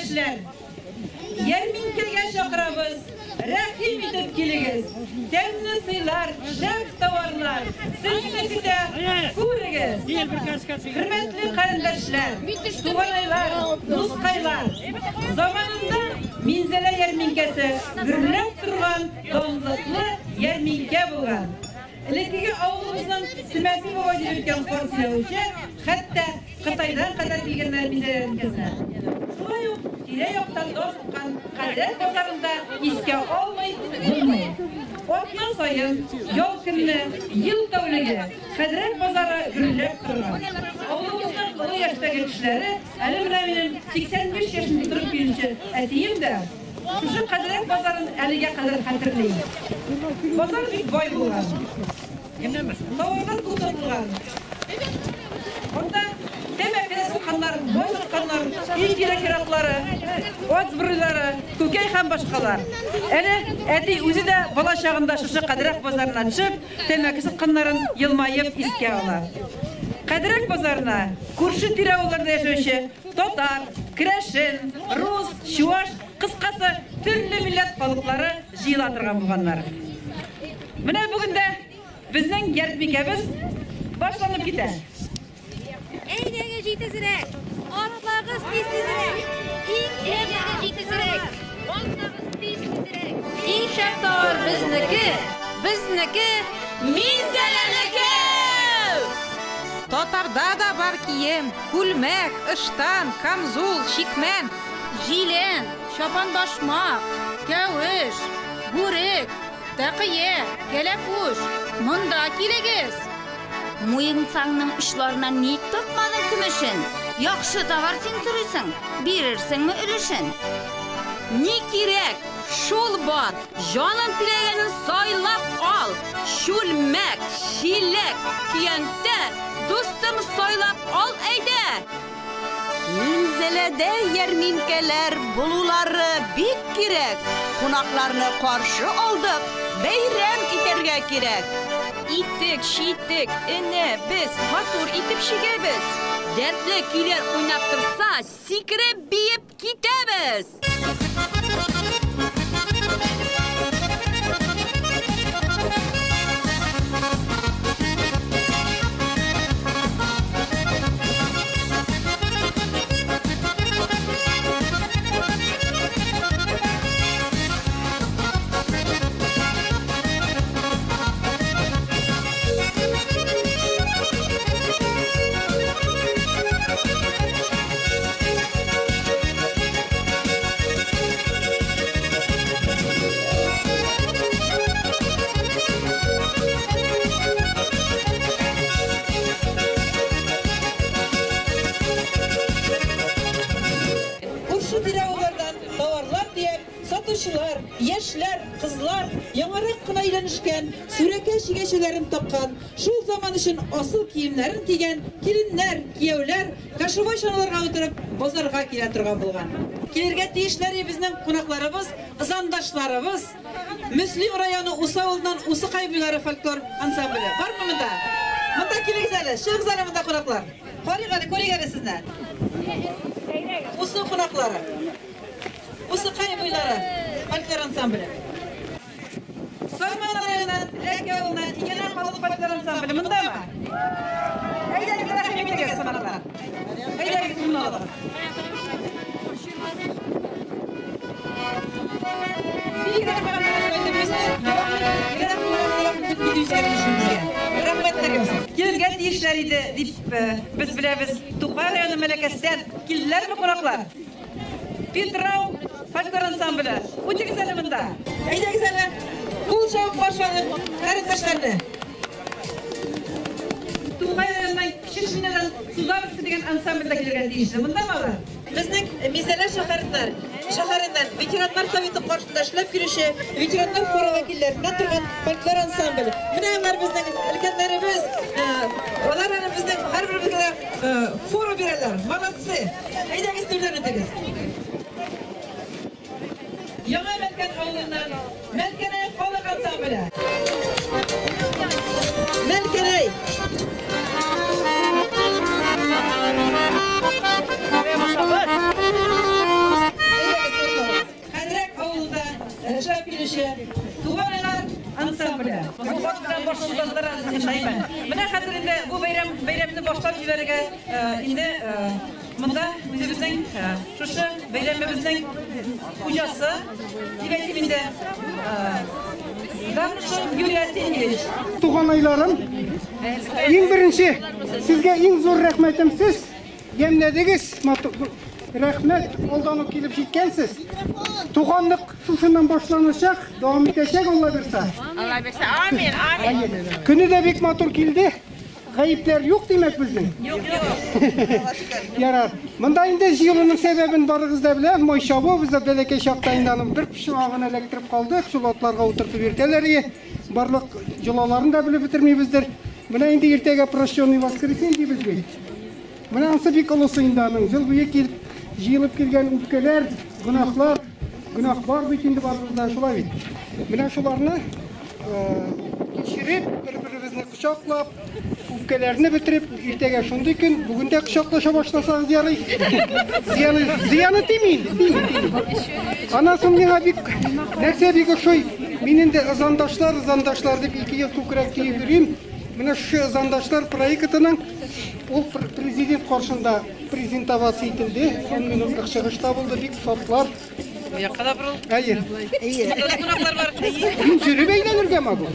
Карендәшләр, ярминкәгә чакырабыз, рәхим итеп килегез. Тәмле сыйлар, шәп товарлар сезне көтә, күрегез. Хөрмәтле карендәшләр, туганайлар, дускайлар, заманында Минзәлә ярминкәсе гөрләп торган данлыклы ярминкә булган. Элеккеге авылыбызның Төмәсе бабай дип йөрткән карт сөйләвенчә, хәтта Кытайдан кадәр килгәннәр Минзәлә ярминкәсенә. Шулай ук тирә-яктан дан тоткан Кадрәк базарын да искә алмый булмый. Атна саен, ял көнне, ел тәүлеге Кадрәк базары гөрләп торган. Авылыбызның олы яшьтәге кешеләре, әле менә минем 85 яшен тутырып килүче әтием дә, шушы Кадрәк базарын әлегә кадәр хәтерли. Базар бик бай булган. Товарлар күп сатылган. Анда тәмәке дә сатканнар, май сатканнар, өй кирәк-яраклары, ат сбруйлары, күкәй һәм башкалар. Әле әти үзе дә бала чагында шушы Кадрәк базарына төшеп, тәмәке сатканнарын елмаеп искә ала. Кадрәк базарына күрше-тирә авылларда яшәүче татар, керәшен, рус, чуаш, кыскасы, төрле милләт халыклары җыела торган булганнар. Менә бүген дә безнең ярминкәбез башланып китә. Әйдәгез җитезрәк, атлагыз тиз-тизрәк. Иң әйдәгез җитезрәк, атлагыз тиз-тизрәк. Иң шәп товар безнеке, безнеке, Минзәләнеке! Татарда да бар кием, күлмәк, ыштан, камзул, чикмән. Җилән, чапан башмак, кәвеш, бүрек, тәкыя, кәләпүш. Монда килегез! Муенсаңның очларына ник такмадың көмешен? Яхшы товар син сорыйсың, бирерсеңме өлешен? Ни кирәк, шул бар, җаның теләгәнен сайлап ал. Чүлмәк, чиләк, көянтә, дустым, сайлап ал әйдә. Минзәләдә ярминкәләр булулары бик кирәк. Кунакларны каршы алдык, бәйрәм итәргә кирәк. Итек, читек, энә, без матур итеп чигәбез. Дәртле көйләр уйнап торса, сикереп биеп китәбез. Күрше-тирә авыллардан товарлар төяп, сатучылар, яшьләр, кызлар, яңарак кына өйләнешкән, сүрәкә чигәчәләрен таккан, шул заман өчен асыл киемнәрен кигән киленнәр, кияүләр кошевой чаналарга утырып базарга килә торган булган. Килергә тиешләр безнең кунакларыбыз, ызандашларыбыз, Мөслим районы Усы авылыннан Усыкай буйлары фольклор ансамбле. Бармы монда? Монда килегез әле, чыгыгыз әле монда кунаклар. Карыйк әле, күрик әле сезне. Усы кунаклары. Усыкай буйлары фольклор ансамбле. Сарман районыннан Ләке авылыннан Игәнә халык фольклор ансамбле мондамы? Әйдәгез, рәхим итегез, кунаклар. Әйдәгез, урын алыгыз. Бик рәхмәт Рәхмәтләр яусын. Килергә тиешләр иде дип без беләбез. Тукай районы Мәләкәстән килделәрме кунаклар? Питрау фольклор ансамбле. Үтегез әле монда. Әйдәгез әле. Кул чабып каршы алыйк карендәшләрне. Тукай районыннан Кече Шилнәдән Сударовка дигән ансамбль дә килергә тиешле. Мондамы алар? Безнең Минзәлә шәһәреннән, шәһәреннән ветераннар советы каршында эшләп килүче ветераннар хоры вәкилләреннән торган фольклор ансамбль. Менә алар безнең өлкәннәребез, алар әле безнең һәрберебезгә дә фору бирәләр. Молодцы! Әйдәгез, түрдән үтегез. Яңа Мәлкән авылыннан Мәлкәнәй халык ансамбле. Мәлкәнәй! Ат белән башын утырталар әле. Менә хәзер инде бу бәйрәм бәйрәмне башлап җибәрергә инде монда үзебезнең шушы бәйрәмебезнең хуҗасы дип әйтим инде, Гарнышев Юрий Арсеньевич. Туганайларым, иң беренче сезгә иң зур рәхмәтем, сез ямьләдегез, рәхмәт, алдан ук килеп җиткәнсез. Туганлык шушыннан башланачак, дәвам итәчәк, Алла бирсә. Алла бирсә. Амин, амин. Көне дә бик матур килде. Гаепләр юк димәк безнең. Юк, юк. Ярар. Монда инде җыелуның сәбәбен барыгыз да белә. Май чабу, без дә бәләкәй чакта инде аның бер почмагын эләктереп калдык. Шул атларга утыртып йөртәләр иде. Барлык йолаларын да белеп бетермибездер. Менә инде иртәгә прощенный воскресенье дибез бит. Менә ансы бик олысы инде аның. Ел буе килеп, җыелып килгән үпкәләр, гөнаһлар, гөнаһ бар бит инде барыбызда, шулай бит. Менә шуларны кичереп, бер-беребезне кочаклап, үпкәләрне бетереп, иртәгә шундый көн, бүген дә кочаклаша башласагыз ярый. Зыяны, зыяны тими инде, тими, тими. Аннан соң миңа бик нәрсә бик ошый. Мин инде ызандашлар, ызандашлар дип 2 ел күкрәк киеп йөрим. Менә шушы ызандашлар проектының ул президент каршында презентовация ителде. 10 минутлык чыгышта булды, бик шатлар. Бу якка да борыл. Әйе. Монда да кунаклар бар. Мин йөреп әйләнергә могу.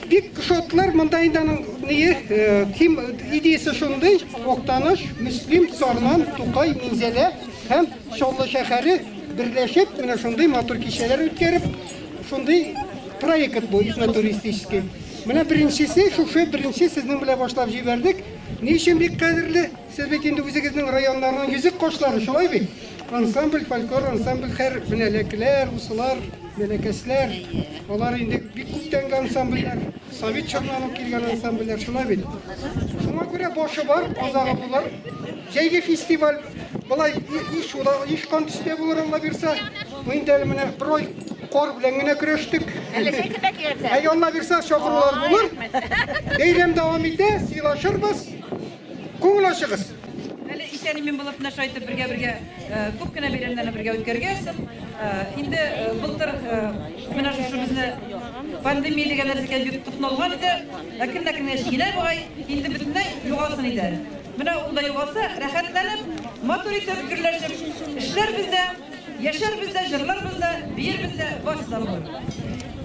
Бик шатлар, монда инде аның ние, тем идеясы шундый: Актаныш, Мөслим, Сарман, Тукай, Минзәлә һәм Чаллы шәһәре берләшеп, менә шундый матур кичәләр үткәреп, шундый проект бу этнотуристический. Менә беренчесе, шушы беренче сезнең белән башлап җибәрдек. Ни өчен бик кадерле? Сез бит инде үзегезнең районнарның йөзек кашлары, шулай бит? Ансамбль, фольклор ансамбль, һәр менә ләкеләр, усылар, мәләкәсләр, алар инде бик күптәнге ансамбльләр, совет чорыннан ук килгән ансамбльләр, шулай бит? Шуңа күрә башы бар, азагы булыр. Җәйге фестиваль былай иш иш кан төстә булыр, Алла бирсә. Бу инде әле менә бер ай кар белән генә көрәштек. Әй, Алла бирсә, чакырулар булыр. Бәйрәм дәвам итә, сыйлашырбыз. Күңел ачыгыз. Әле исән-имин булып, менә шулай итеп бергә-бергә күп кенә бәйрәмнәрне бергә үткәрергә язсын. Инде былтыр менә шушы безне пандемия дигән нәрсәгә бик тотыналган иде. Әкрен-әкрен генә чигенә бугай, инде бөтенләй югалсын иде. Менә ул да югалса, рәхәтләнеп, матур итеп, гөрләшеп эшләрбез дә, яшәрбез дә, җырларбыз да, биербез дә, барысы да булыр.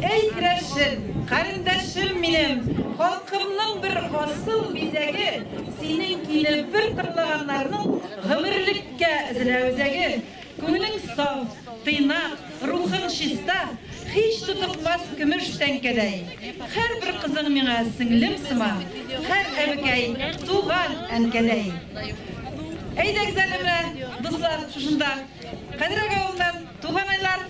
Әй, керәшен, карендәшем минем, халкымның бер асыл бизәге, синең көйне бер тыңлаганнарның гомерлеккә өзелә үзәге. Күңелең саф, тыйнак, рухың чиста, һич тутыкмас көмеш тәңкәдәй. Һәрбер кызың миңа сеңлем сыман, һәр әбекәй туган әнкәдәй. Әйдәгез әле менә, дуслар, шушында Кадрәк авылыннан Туганайлар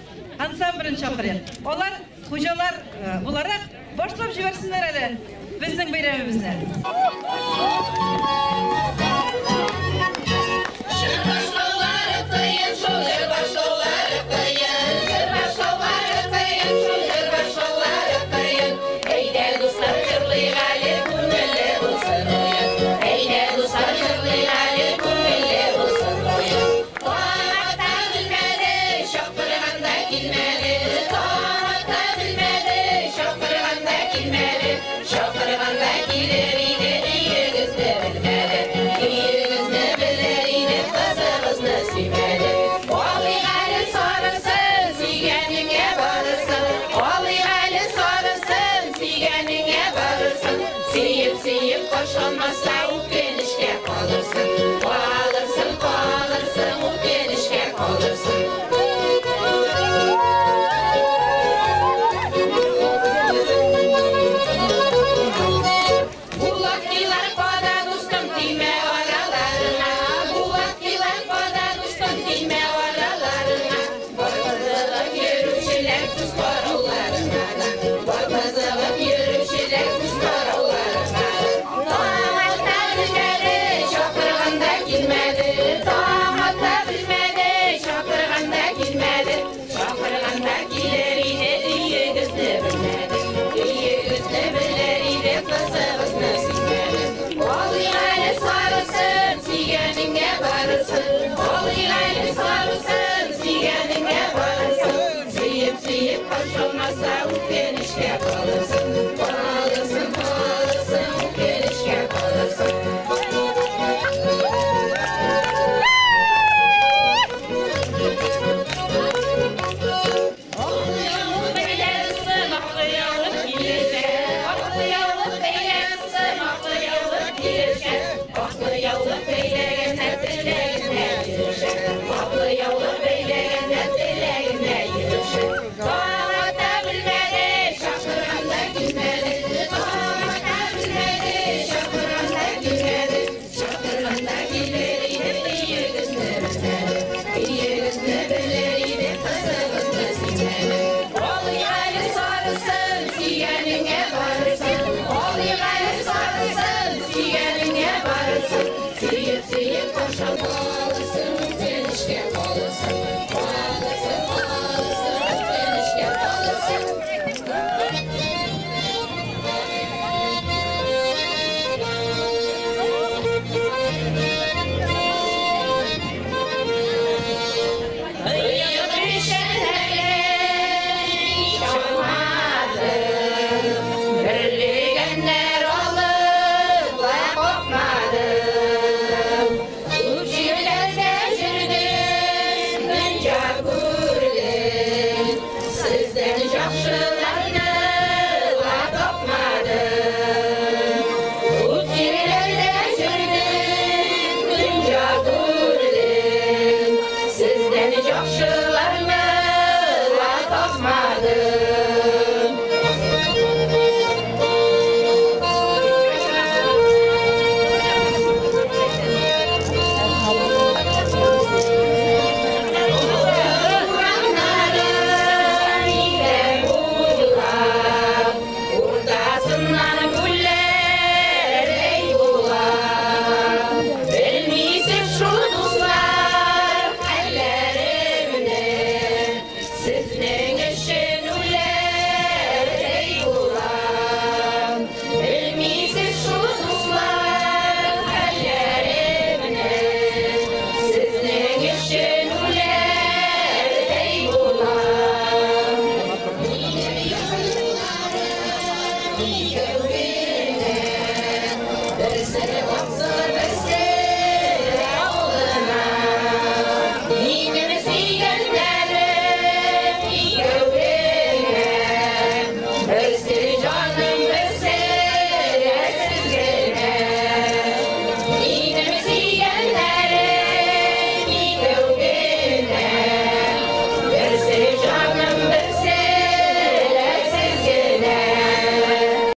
ансамблен чакырыйк. Алар хуҗалар буларак башлап җибәрсеннәр әле безнең бәйрәмебезне.